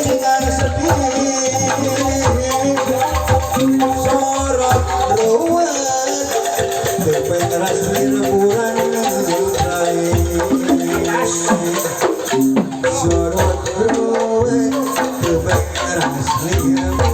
Seri Sorot ruwet Teperas liburan Sorot ruwet Teperas liburan.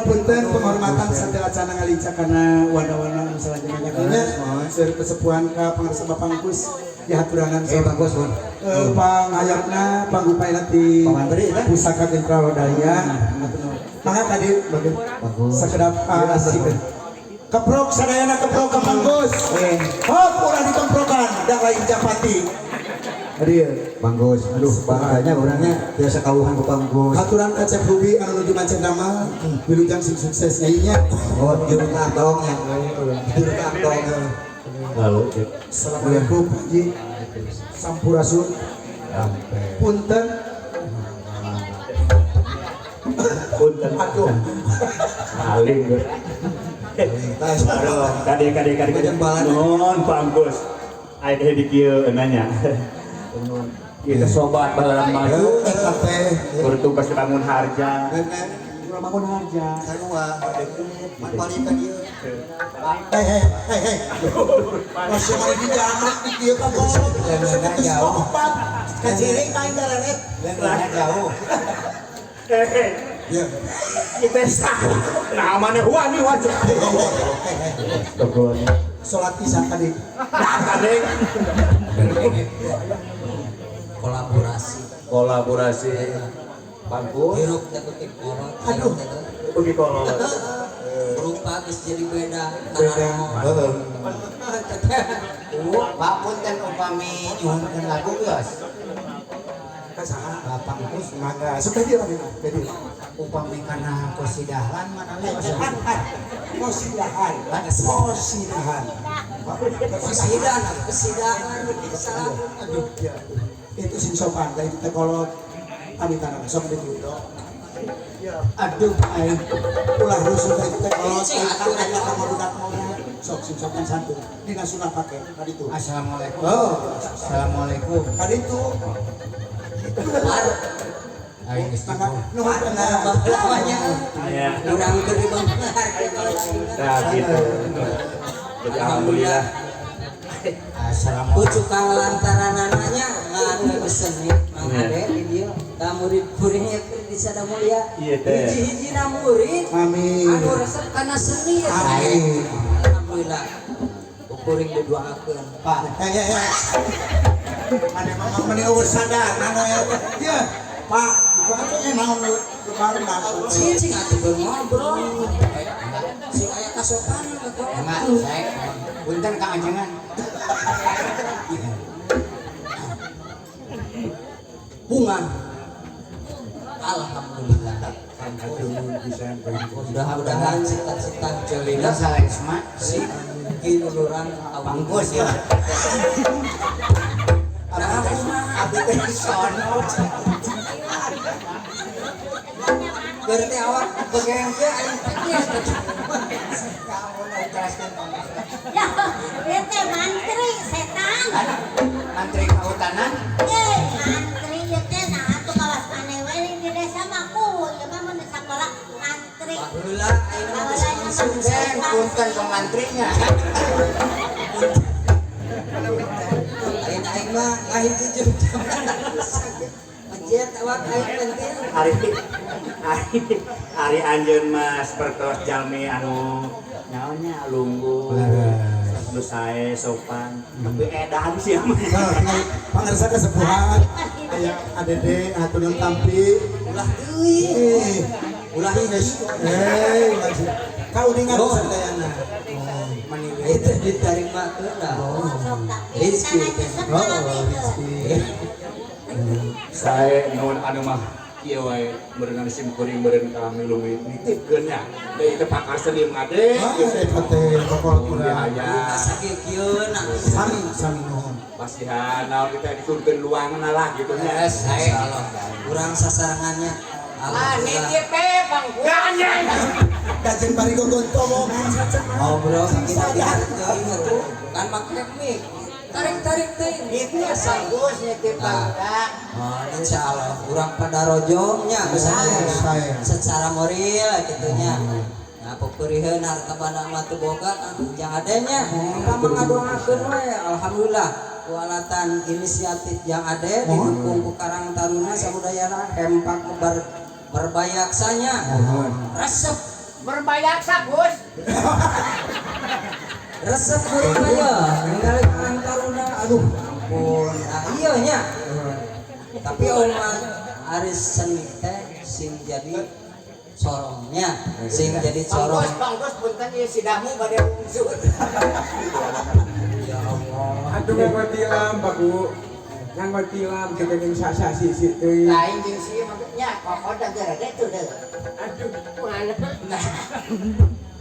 Punten penghormatan sateuacana ngalicak kana wana-wana anu salajengna seueur kesepuhan ka pangarsa Bapak Angkus dihaturanan bagus pun pangayapna panggupaina ti Pusaka Jenderal Lodaya. Mangga ka dieu sakedap asik keprok sadayana keprok ka Manggus. Hop ulah ditemprokan da lain japati. Hadir Manggus. Aduh, bangganya orangnya biasa kaluhan ku Manggus. Aturan ka Cep Ruby anu nuju mancen damel, wilujeng sing sukses nya. Oh, juru kantong nya. Juru kantong. Lalu Assalamualaikum Pak Haji. Sampurasun. Punten. Punten. Aduh. Alim gue. Kade kade kade. Nuhun Pak Angkus. Aya teh di kieu nanya. Kita sobat balaran maju bertugas di Bangun Harja. Bangun Harja. Sarua. Man balik ka dieu. Hei hei hei hei. Masih mah di jalan di dieu ka kolot. Jauh. Kaciring main dareret. Lengkana jauh. Hehe. Ya. Kita sah. Nah, mana wani wajah. Salat isya tadi. Tadi. Kolaborasi. Kolaborasi. Pangku. Hirup teh kutip kolot. Aduh. Ugi kolot. Berupa geus jadi beda. Beda. Heeh. Pak punten upami nyuhunkeun lagu geus. Ka saha? Bapak Angkus Mangga. Sok ka dieu mah. Ka dieu. Upami kana qasidah lan manawi. Kosidahan. Kosidahan. Kosidahan, kosidahan, salah. Aduh, ya. Itu sing sopan, dari kita kolot pamitan sok ditu. Aduh, aing ulah rusuh teh teh kolot aya ka budak ngomong. Sok sing sopan santun. Dina sunah pake kaditu. Assalamualaikum. Oh, Assalamualaikum. kaditu. Aing geus Maka nuhun Namanya Ya. urang keur dibangun. Nah, gitu. Jadi alhamdulillah. Assalamualaikum. Kucu kang lantaranananya nganu seni Mang Ade di dieu ka murid kuring ya keur di Sadamulya. Iya, teh. Hiji-hijina murid Amin. anu resep kana seni ya. Amin. Alhamdulillah. Kuring didoakeun. Pak, ya ya. Ane mah meni eueuh sadar anu ya. Ya, Pak, itu atuh naon nu karena. Cing cing atuh keur ngobrol. Sing aya kasopanan ka kolot. Enggak, saya punten Kang Ajengan. Bunga. Alhamdulillah. Mudah-mudahan cita-cita Jelina jelina salah Isma. si kinuluran Bangkus ya. Nah, kumaha? Abi teh sono. Berarti awak begeng ge aing teh. Kamu ikhlaskan Bangkus. Ya, dia teh mantri setan. Mantri kehutanan. Eh, mantri ieu teh nah atuh kawas maneh we di desa mah kuwu ieu mah mun di sakola mantri. Baheula ayeuna mah geus langsung Sen punten ke mantrinya. Ayeuna aing mah ngahiji jeung Masjid awak aing penting. Ari ari ari anjeun mah sapertos jalmi anu naonnya lungguh. Nu sae sopan. Tapi edan sih mah. Nah, pangersa kesepuhan aya ADD hatur tampi. Ulah teuing. Ulah geus. Eh, ulah sih. Kauningan sadayana. Itu diterima keuna. Sok tak Rizky. Oh, Rizky. Sae nuhun anu mah kieu wae meureun sim kuring meureun kami leuwih nitipkeun nya. Da ieu teh pakar seni ngade. Ah, eta teh kokol urang. Aya. Sakieun nah. Sami sami nuhun. Pasihan naon kita diturunkeun luangna lah gitu nya. Insyaallah. Urang sasarangannya. Ah, Alhamdulillah. nitip eh Bangkus. Dajeng bari gogontomo. Ngobrol kita teuing atuh. Kan make mic. Tarik-tarik teuing. Nitip Bangkus, nitip Bangka. Oh, insyaallah urang pada rojongnya Saya. secara moral gitu nya. Nah, peperiheun harta banda mah teu boga kan jang adenya. Maka ngadoakeun we alhamdulillah ku alatan inisiatif yang ada didukung ku Karang Taruna Samudayana hempak berbayaksanya. Resep Berbayaksa, Gus. resep murid mah ningali Karang Taruna aduh ampun. Nah, iya nya. Tapi umat ari seni teh sing jadi sorongnya, sing jadi sorong. Bangkus, Bangkus punten ieu sidamu bade wungsur. Ya Allah. Aduh nganggo tilam, Pak Bu. Nganggo tilam kita jeung sasa sisi teuing. Lain jeung sieu maksudnya kokod da gerede tuh deh. Aduh, mana?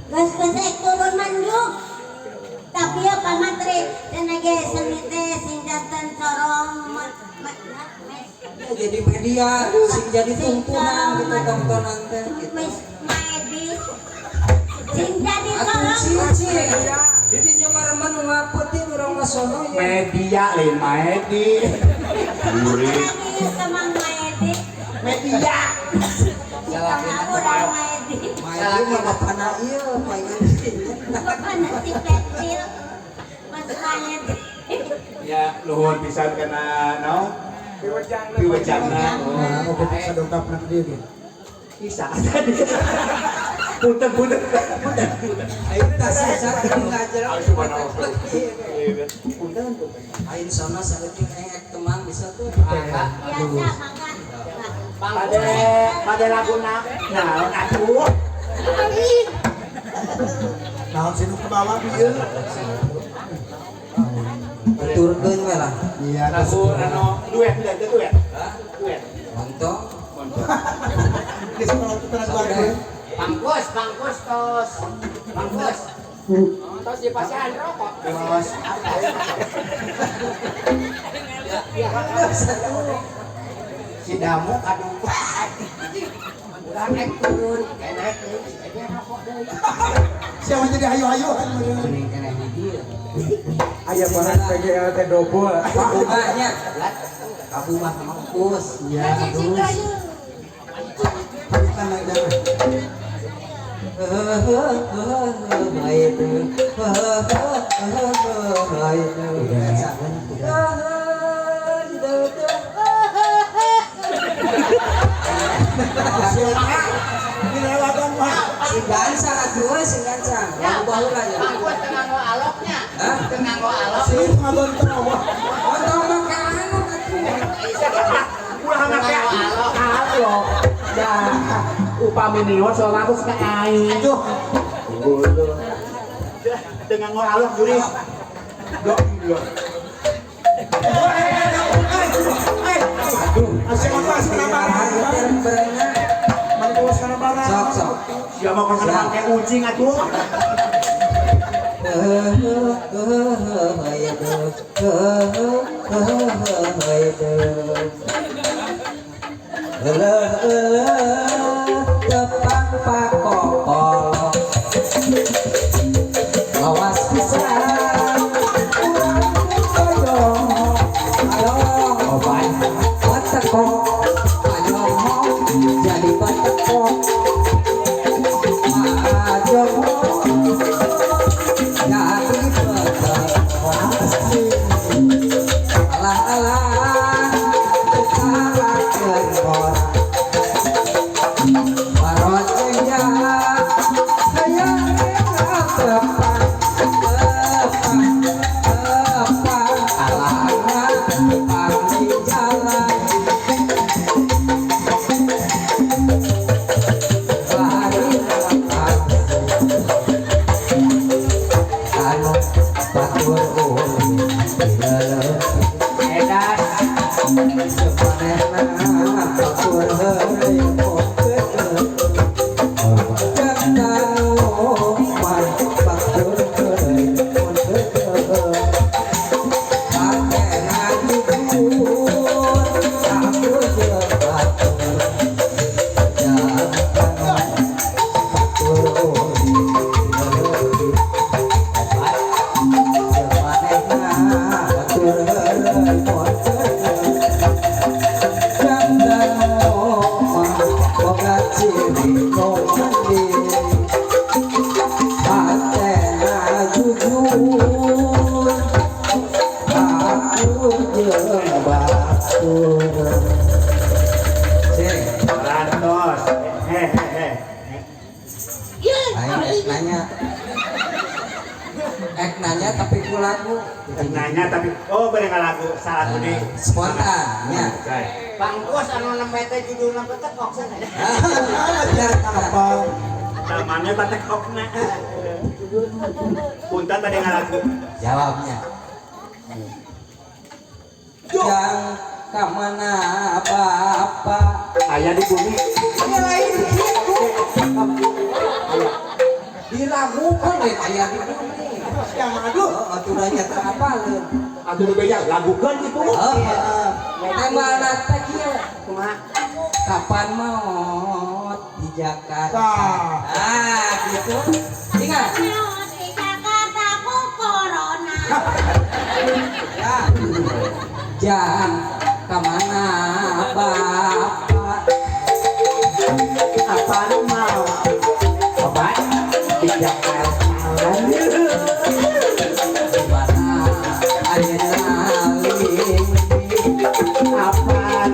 Geus geus turun manjung. Tapi ya Pak Mantri cenah ge seni teh sing janten corong Ya, jadi media sing jadi tumpuan gitu tontonan teh gitu. Mes Maedi sing jadi Atuh corong cicing. Jadi nyamarman nu ngapeuting urang mah sono ya. Media lain Maedi. Murid. Lagi sama Maedi. Media. Salahkeun Urang Maedi. Maedi mah bapana ieu main. Bapana si kecil. Mas Maedi. Ya nuhun pisan kana naon? Piwejangna. Piwejangna. Nah, oke bisa dongkap nak dia ge. Bisa. Punten punten. Punten. Aing tah sisa ngajar. Subhanallah. Punten punten. Aing sono saeutik aing ek temang bisa tuh. Biasa makan. Pada pada lagu naon atuh. Naon sih nu kebawa ieu? Tuturkeun we lah. Iya, Lagu anu duet duet duet. Hah? Duet. Montong. Di sekolah putra keluarga. Bangkus, Bangkus tos. Bagus. Terus di pasihan rokok. Terus. Si Damu aduh. Udah naik turun, kayak naik turun, kayaknya rokok deui. Siapa jadi hayu-hayu? Mending kena di dieu. Aya barang PGL teh dobol. Bunganya. Kamu mah mampus. Ya, terus. Sing gancang atuh, sing gancang. Lagu baheula ya. Aku teu nganggo aloknya. Teu nganggo alok. Sing ngagontong mah. Gontong mah ka anu atuh. Ulah make alok. Alok. Dah. Upami niot soalna aku suka aing. Aduh. Teu nganggo alok juri. Blok blok. Aduh, asing apa kenapa? Sok sok. Siapa mau kena pakai ucing atuh. Tepang pakokol awas pisan urang koyong ayo obat batekok ayo jadi batekok ayo jadi batekok alah alah tukarakeun nanya tapi ku lagu. Nanya tapi oh bareng lagu salah lagu di spontan nya. Bangkus anu nembe teh judulna petekok sana. Apa? Tamannya petekokna. Punten tadi ngalagu. Jawabnya. Yang ka mana bapak? Aya di bumi. Ya lain gitu. Dilagukan lain aya di bumi. Yang aduh, aturannya teh apaleun. Atuh nu beja lagukeun kitu. Heeh. Tembalna teh kieu. Kumaha? Kapan maot di Jakarta? Ah, gitu. Ingat. Maot di Jakarta ku corona. Ya. Jangan ka mana bapak? Kapan maot? Obat di Jakarta. Bapak kapan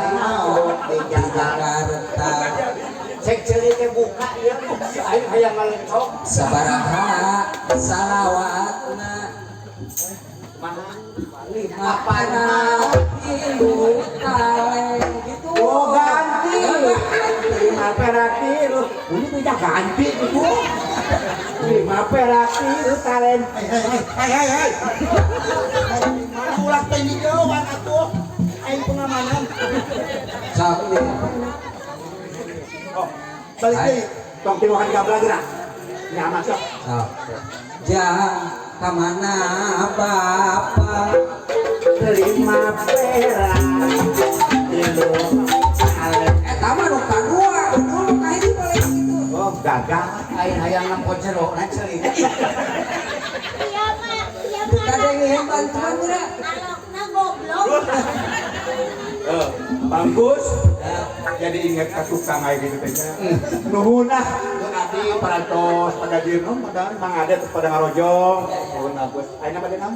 maot di Jakarta? Cek ceuli teh buka ieu aing hayang ngalencok. Sabaraha salawatna? Lima panah tilu kaleng gitu. Oh ganti. Lima perak tilu. Ini beda ganti gitu. Lima perak tilu talen. Hai hai hai. Mana ulah teh jauhan atuh. Aing pengamanan. Sok ieu. Oh, balik deui. Tong tiwakan gabla gerak. Nyaman sok. Sok. Jang ka mana bapak? Lima perak tilu talen. Eta mah nu kadua, nu kahiji boleh kitu. Oh, gagal. Aing hayang nempon jero na ceuli. Iya mah, iya Teu mah. kadengeun bantuan geura. Alokna goblok. Bagus. Jadi ingat ka tukang aya gitu teh. Nuhun ah. Abdi parantos pada dirno pada Mang Ade terus pada ngarojong. Nuhun bagus. Ayeuna bade naon?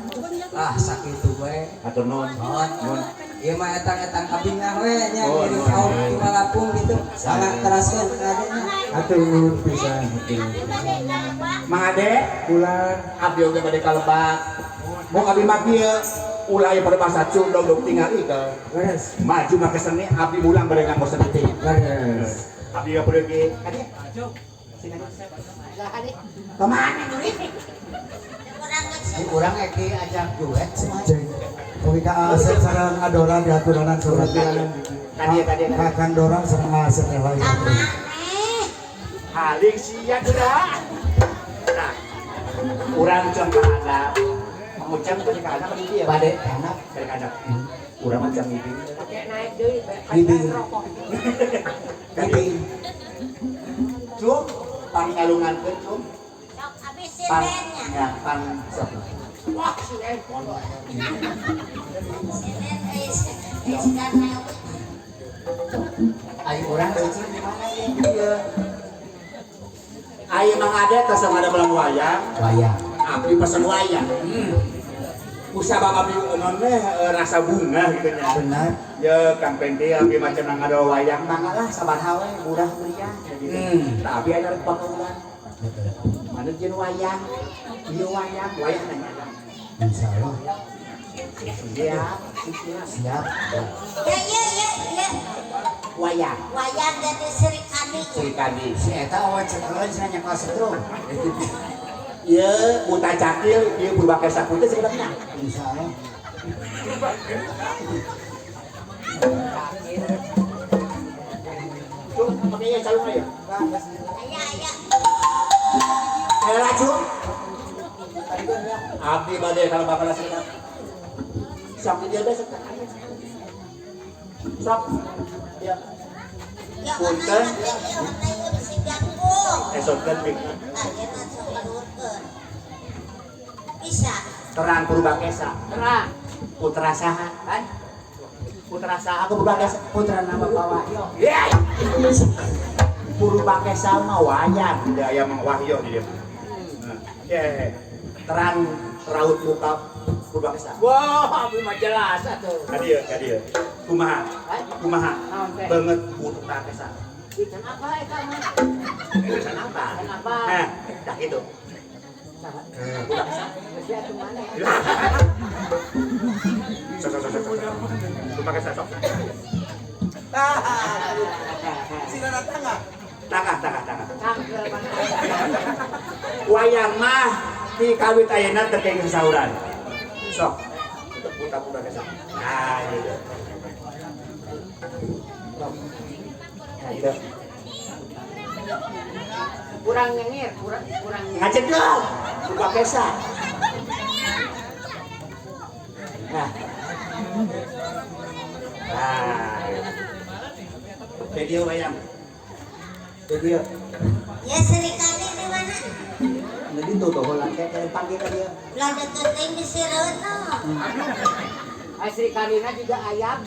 Ah, sakitu we. Hatur nuhun. Nuhun. Ieu mah etang-etang kabingah we nya Oh, ngiring nuhun. kaum di Malapung gitu. Sangat teraskeun ka adenya. Hatur nuhun pisan. Abi bade ka Mang Ade, Bulan abdi oge bade ka lebak. Mau abdi mah kieu ulah aya pada bahasa Sunda dok tingali ke. Leres. Maju make seni abdi mulang bade nganggo seni teh. Leres. Abdi ga pergi. Kade. Kemana nyuri? Kurang Di urang eki ajak duet semua. Cek. Kopi ka Asep sareng Adoran diaturanan surat. Kade kade. Ka Kang Doran sareng Asep teh wae. Kamane? Haling sia geura. Nah, urang ceng ka handap. Mengucap ke handap apa dia? Bade anak Bade ka handap. Urang mah ceng ngibing. naik deui Ngibing. rokok. Ngibing. Cung, pang ngalungankeun cung. Sok abi Pang, sindennya. ya, pang sok. Wah, si handphone. Sinden euy euy karena Ayo urang cicing di mana ye? Iya. Ayo Mang Ade tos ada belang wayang. Wayang. Abdi pesen wayang. Kusabab abdi non teh rasa bunga gitu nya. Benar. Ya Kang Penti abdi macam nang ada wayang mangga lah sabaraha we murah meriah gitu. Nah, abdi aya rek pakaulan. Mana jeung wayang? Ieu wayang, wayang nanya. Insyaallah. Siap, siap. Siap. Ya ya ya ya. Wayang. Wayang dari Sri Kandi. Sri Kandi. Si eta awan cekelan cenah nyekel setrum. Ieu buta cakil, ieu Purwakesa putih sebenarnya. Insyaallah. Cung, pakai ieu calung aya. Aya aya. Eh cung. Abdi bade kalau bakal sedap. Sok di dia besok. Sok. Ya. Ya Punten. mana ieu bisi jangkung. Esok kan big. Ah, ieu mah sok kaluhurkeun. Bisa. Terang Purwakesa. Terang. Putra saha? Kan? Putra saha aku Purwakesa? Putra nama Pak Wahyo. Ya. Purwakesa mah wayang, tidak aya Mang Wahyo di dia. Nah, terang raut muka Purwakesa. Wah, abdi mah jelas atuh. Ka dieu, ka dieu. Kumaha? Kumaha? Naon teh? Banget Purwakesa. Ikan apa eta mah? Ikan apa? Ikan apa? Nah, dah gitu. Saha? Purwakesa. Geus atuh mana? Sok sok sok sok. Purwakesa sok. Sila tangga. Tangah, tangah, tangah. Cangkel mana? Wayang mah di kawit ayeuna teu kenging sauran. Sok. Putar Purwakesa. Nah, gitu. Nah, gitu. Kurang nyengir, kurang kurang nyengir. Ngacedol Purwakesa. Nah. Nah. Video wayang. Video. Ya Sri Kandi di mana? Jadi tuh tuh laki kayak panggil ka dia. Lah deket teuing bisi reuneuh. Ai Sri Kandina juga ayam.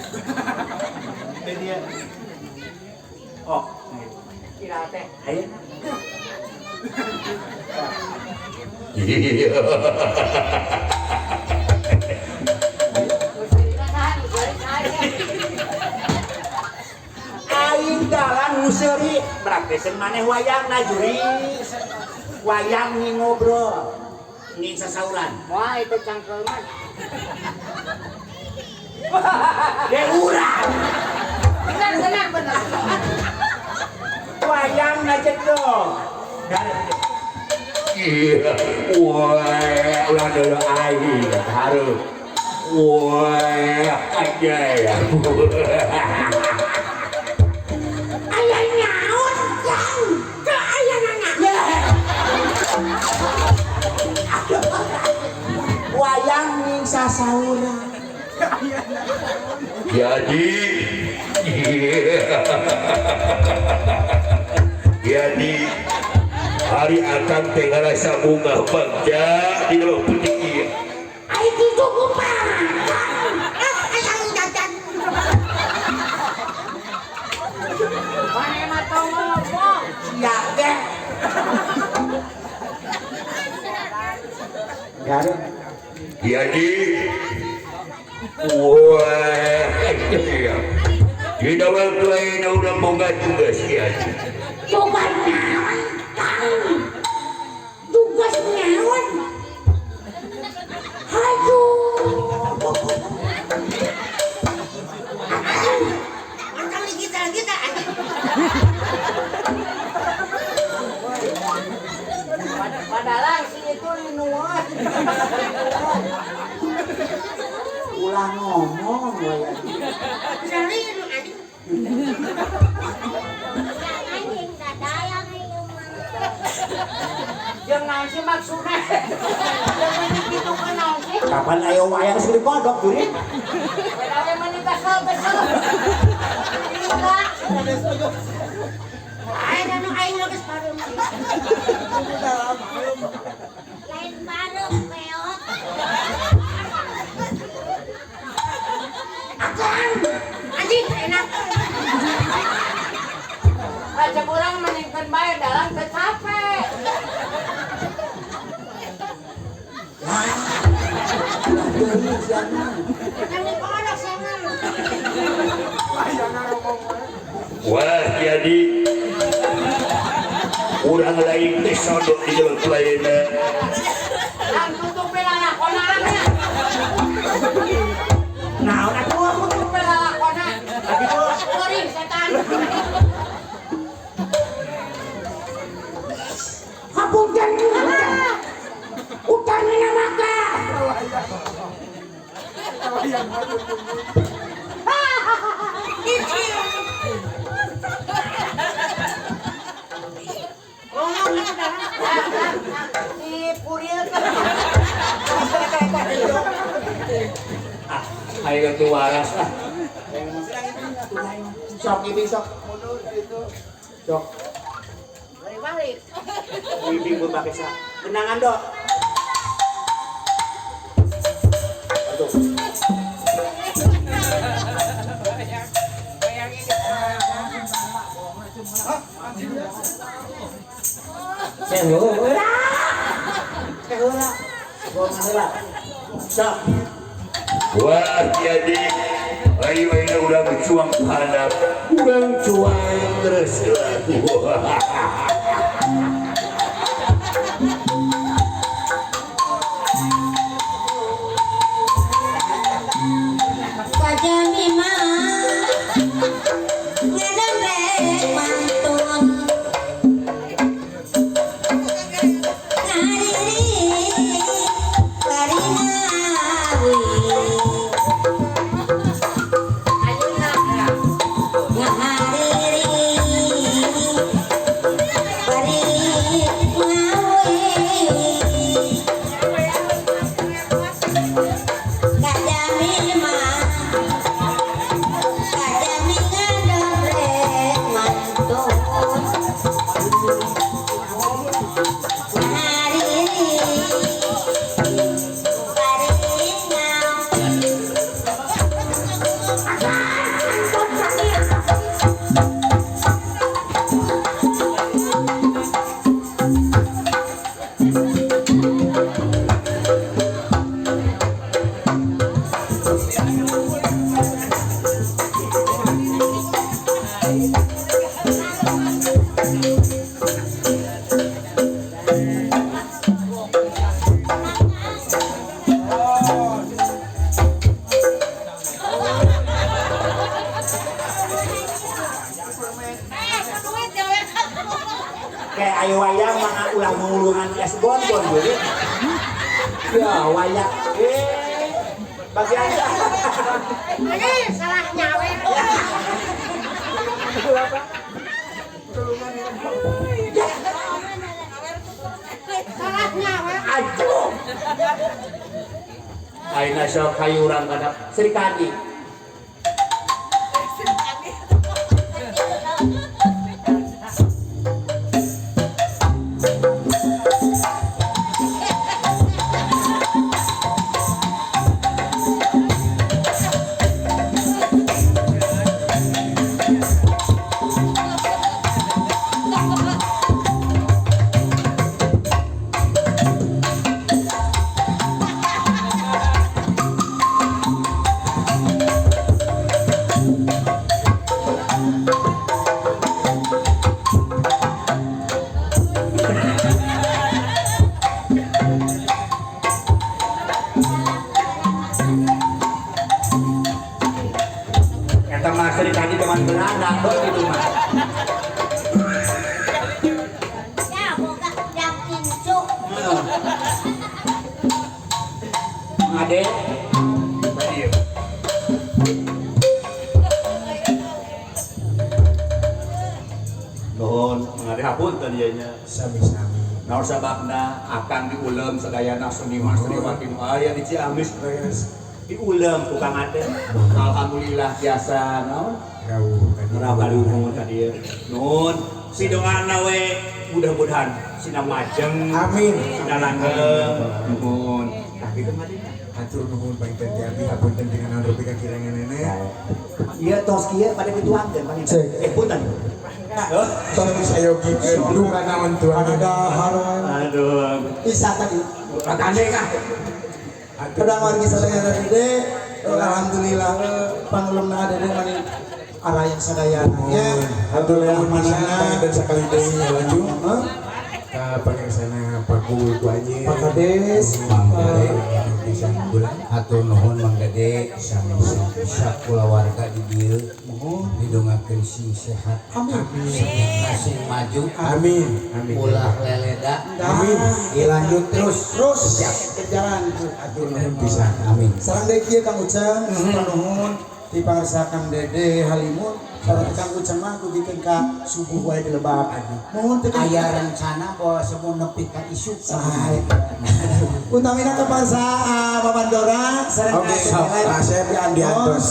Video. Oh, Kira teh. ayo. Aing dalang nu seuri, prakteseun maneh wayangna juri. Wayang ni ngobrol, ngin sasauran. Wah, itu cangkel mah. Ge urang. Benar, benar, benar. Wayang ngajedog. Iya, wah, ulah dulu aing hareup. Wah, aja ya. Aya nyaut jang. Teu aya nana. Wayang ning sasaura. Jadi jadi hari akan teh ngarasa bunga bagja di dalam putik ieu. Ai kitu kumaha? Ah, aya jajan. Manehna tong ngomong, sia ge. Jadi wah, di dalam lain orang boga tugas ya. Tugas naon? Tugas naon? Aduh. Mantap kita kita. Padahal si itu linuan. Ulah ngomong wae. Jadi lu anjing. Anjing dadayang ieu mah. Jeung naon sih maksudna? Jeung meuni kitu ka naon sih? Kapan ayo wayang sing dikodok jurit? Wedawe meuni kesel-kesel. Enggak. Aing anu aing geus pareum. Lain pareum peot. Akan anjing enak. Aja urang meningkeun bae dalang teu capek. Wah, jadi urang lain teh sodok di jalan lainna. Ang tutup lalakonan. Naon atuh tutup lalakonan. Kuring setan. Hapunten utangna maka. Ah, ayo ganti waras lah. Sok ibing sok mundur itu. Sok. Balik-balik. Ibing gua pakai sak. Benangan dok. Aduh. Heula. Heula. Heula. Sok. Wah, jadi ayo ayo urang cuang handap, urang cuang terus. Kayak ayo wayang mah Ulah ngulungan es bonbon jadi. Ya wayak. Bagian. Ini salah nyawe. Salah nyawe. Aduh. Aina sok hayuran kana Sri Kandi. Sri Kandi teman Belanda begitu mah. Ya boga jam incu. Ade. Nuhun, mangade hapunten ieu nya. Sami-sami. Naon sababna akang diulem sadayana seniman seniwati nu aya di Ciamis. Diulem ku Kang Ade. Alhamdulillah biasa naon? Rawuh nuhun ka dieu. Nuhun, sidongana we mudah-mudahan sina majeng. Amin. Sina langgeng. Nuhun. Tah kitu mah hatur nuhun panginten ti abdi hapunten dina naon rupi kakirangan nenek. Ieu tos kieu pada dituangkeun panginten. Punten. Tos disayogikeun duka naon tuang daharan. Aduh. Bisa tadi. Makane kah? Kedang wargi sadaya dede, alhamdulillah pangulumna dede mani arayang sadayana nya. Alhamdulillah manana dan sekali deui laju. Ka pangersana Paku ku anjeun. Pak Kades, Mang Dede bisa bulan hatur nuhun Mang Dede sami-sami sakulawarga di dieu didongakeun sing sehat. Amin. Sing maju. Amin. Amin. Ulah leleda. Amin. Dilanjut terus. Terus berjalan. Hatur nuhun pisan. Amin. Sareng deui kieu Kang Uceng, nuhun di pangarsa Kang Dede Halimun, sareng Kang Uceng mah dugikeun ka subuh wae di lebak. Nuhun teh aya rencana bahwa semua nepi ka isuk. Sae. Utamina ka pangarsa Babandora sareng Oke, Asep diantos.